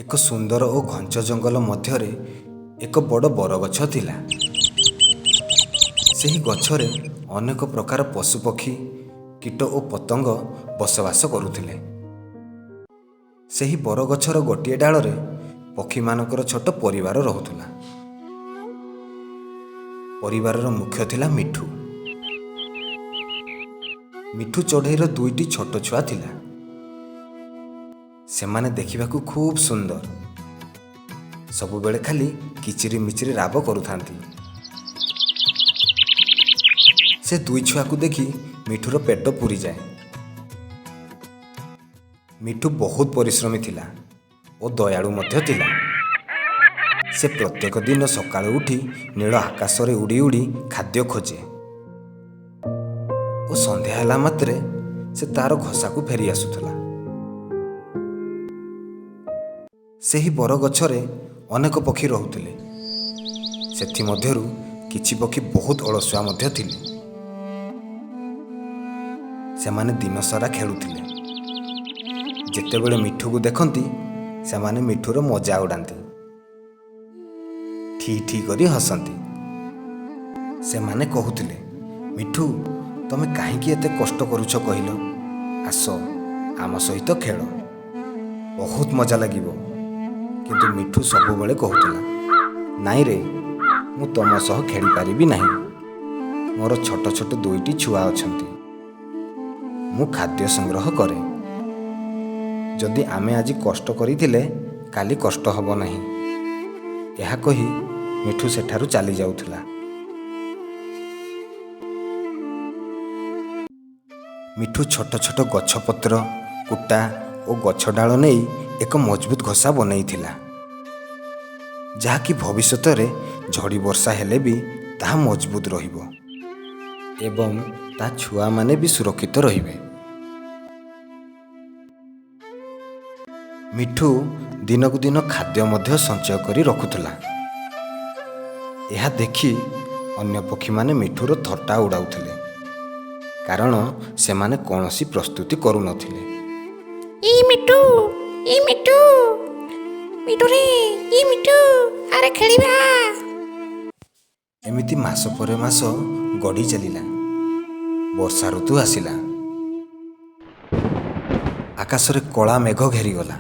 ଏକ ସୁନ୍ଦର ଓ ଘଞ୍ଚ ଜଙ୍ଗଲ ମଧ୍ୟରେ ଏକ ବଡ଼ ବରଗଛ ଥିଲା। ସେହି ଗଛରେ ଅନେକ ପ୍ରକାର ପଶୁପକ୍ଷୀ, କୀଟ ଓ ପତଙ୍ଗ ବସବାସ କରୁଥିଲେ। ସେହି ବରଗଛର ଗୋଟିଏ ଡାଳରେ ପକ୍ଷୀମାନଙ୍କର ଛୋଟ ପରିବାର ରହୁଥିଲା। ପରିବାରର ମୁଖ୍ୟ ଥିଲା ମିଠୁ। ମିଠୁ ଚଢ଼େଇର ଦୁଇଟି ଛୋଟ ଛୁଆ ଥିଲା। ସେମାନେ ଦେଖିବାକୁ ଖୁବ୍ ସୁନ୍ଦର। ସବୁବେଳେ ଖାଲି କିଚିରି ମିଚିରି ରାବ କରୁଥାନ୍ତି। ସେ ଦୁଇ ଛୁଆକୁ ଦେଖି ମିଠୁର ପେଟ ପୁରିଯାଏ। ମିଠୁ ବହୁତ ପରିଶ୍ରମୀ ଥିଲା ଓ ଦୟାଳୁ ମଧ୍ୟ ଥିଲା। ସେ ପ୍ରତ୍ୟେକ ଦିନ ସକାଳୁ ଉଠି ନୀଳ ଆକାଶରେ ଉଡ଼ି ଉଡ଼ି ଖାଦ୍ୟ ଖୋଜେ ଓ ସନ୍ଧ୍ୟା ହେଲା ମାତ୍ରେ ସେ ତାର ଘସାକୁ ଫେରି ଆସୁଥିଲା। ସେହି ବରଗଛରେ ଅନେକ ପକ୍ଷୀ ରହୁଥିଲେ। ସେଥିମଧ୍ୟରୁ କିଛି ପକ୍ଷୀ ବହୁତ ଅଳସୁଆ ମଧ୍ୟ ଥିଲେ। ସେମାନେ ଦିନସାରା ଖେଳୁଥିଲେ। ଯେତେବେଳେ ମିଠୁକୁ ଦେଖନ୍ତି, ସେମାନେ ମିଠୁର ମଜା ଉଡ଼ାନ୍ତି, ଠି ଠି କରି ହସନ୍ତି। ସେମାନେ କହୁଥିଲେ, ମିଠୁ, ତମେ କାହିଁକି ଏତେ କଷ୍ଟ କରୁଛ କହିଲ? ଆସ, ଆମ ସହିତ ଖେଳ, ବହୁତ ମଜା ଲାଗିବ। କିନ୍ତୁ ମିଠୁ ସବୁବେଳେ କହୁଥିଲା, ନାଇଁ ରେ, ମୁଁ ତମ ସହ ଖେଳିପାରିବି ନାହିଁ। ମୋର ଛୋଟ ଛୋଟ ଦୁଇଟି ଛୁଆ ଅଛନ୍ତି। ମୁଁ ଖାଦ୍ୟ ସଂଗ୍ରହ କରେ। ଯଦି ଆମେ ଆଜି କଷ୍ଟ କରିଥିଲେ, କାଲି କଷ୍ଟ ହେବ ନାହିଁ। ଏହା କହି ମିଠୁ ସେଠାରୁ ଚାଲି ଯାଉଥିଲା। ମିଠୁ ଛୋଟ ଛୋଟ ଗଛପତ୍ର, କୁଟା ଓ ଗଛ ଡାଳ ନେଇ ଏକ ମଜବୁତ ଘସା ବନେଇଥିଲା, ଯାହାକି ଭବିଷ୍ୟତରେ ଝଡ଼ି ବର୍ଷା ହେଲେ ବି ତାହା ମଜବୁତ ରହିବ ଏବଂ ତା ଛୁଆମାନେ ବି ସୁରକ୍ଷିତ ରହିବେ। ମିଠୁ ଦିନକୁ ଦିନ ଖାଦ୍ୟ ମଧ୍ୟ ସଞ୍ଚୟ କରି ରଖୁଥିଲା। ଏହା ଦେଖି ଅନ୍ୟ ପକ୍ଷୀମାନେ ମିଠୁର ଥଟ୍ଟା ଉଡ଼ାଉଥିଲେ, କାରଣ ସେମାନେ କୌଣସି ପ୍ରସ୍ତୁତି କରୁନଥିଲେ। ଇ ମିଟୁ, ଇ ମିଟୁ, ମିଟୁ ରେ, ଇ ମିଟୁ, ଆରେ ଖେଳିବା। ଏମିତି ମାସ ପରେ ମାସ ଗଡ଼ି ଚାଲିଲା। ବର୍ଷା ଋତୁ ଆସିଲା। ଆକାଶରେ କଳା ମେଘ ଘେରିଗଲା।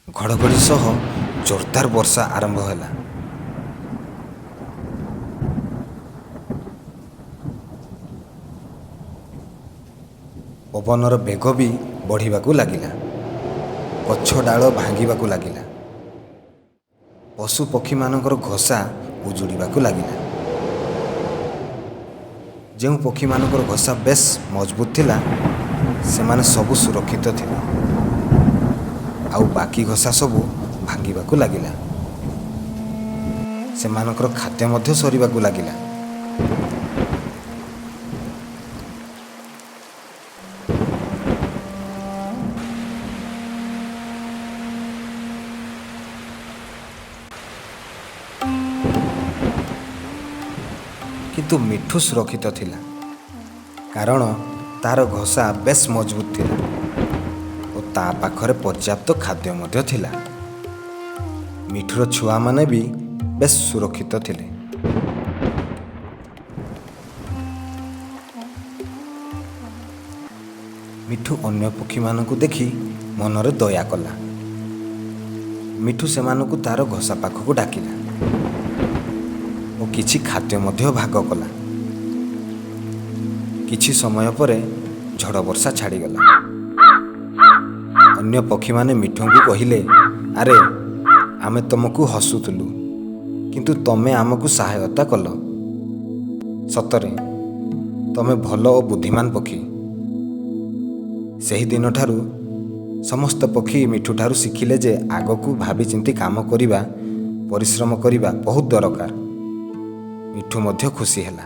ଘଡ଼ଘଡ଼ି ସହ ଜୋରଦାର ବର୍ଷା ଆରମ୍ଭ ହେଲା। ପବନର ବେଗ ବି ବଢ଼ିବାକୁ ଲାଗିଲା। ଗଛ ଡାଳ ଭାଙ୍ଗିବାକୁ ଲାଗିଲା। ପଶୁ ପକ୍ଷୀମାନଙ୍କର ଘସା ଉଜୁଡ଼ିବାକୁ ଲାଗିଲା। ଯେଉଁ ପକ୍ଷୀମାନଙ୍କର ଘସା ବେଶ୍ ମଜବୁତ ଥିଲା, ସେମାନେ ସବୁ ସୁରକ୍ଷିତ ଥିଲେ, ଆଉ ବାକି ଘସା ସବୁ ଭାଙ୍ଗିବାକୁ ଲାଗିଲା। ସେମାନଙ୍କର ଖାଦ୍ୟ ମଧ୍ୟ ସରିବାକୁ ଲାଗିଲା। କିନ୍ତୁ ମିଠୁ ସୁରକ୍ଷିତ ଥିଲା, କାରଣ ତାର ଘସା ବେଶ୍ ମଜବୁତ ଥିଲା ଓ ତା ପାଖରେ ପର୍ଯ୍ୟାପ୍ତ ଖାଦ୍ୟ ମଧ୍ୟ ଥିଲା। ମିଠୁର ଛୁଆମାନେ ବି ବେଶ୍ ସୁରକ୍ଷିତ ଥିଲେ। ମିଠୁ ଅନ୍ୟ ପକ୍ଷୀମାନଙ୍କୁ ଦେଖି ମନରେ ଦୟା କଲା। ମିଠୁ ସେମାନଙ୍କୁ ତାର ଘସା ପାଖକୁ ଡାକିଲା ଓ କିଛି ଖାଦ୍ୟ ମଧ୍ୟ ଭାଗ କଲା। କିଛି ସମୟ ପରେ ଝଡ଼ ବର୍ଷା ଛାଡ଼ିଗଲା। ଅନ୍ୟ ପକ୍ଷୀମାନେ ମିଠୁଙ୍କୁ କହିଲେ, ଆରେ, ଆମେ ତମକୁ ହସୁଥିଲୁ, କିନ୍ତୁ ତମେ ଆମକୁ ସହାୟତା କଲ। ସତରେ ତମେ ଭଲ ଓ ବୁଦ୍ଧିମାନ ପକ୍ଷୀ। ସେହି ଦିନଠାରୁ ସମସ୍ତ ପକ୍ଷୀ ମିଠୁଠାରୁ ଶିଖିଲେ ଯେ ଆଗକୁ ଭାବିଚିନ୍ତି କାମ କରିବା, ପରିଶ୍ରମ କରିବା ବହୁତ ଦରକାର। ମିଠୁ ମଧ୍ୟ ଖୁସି ହେଲା।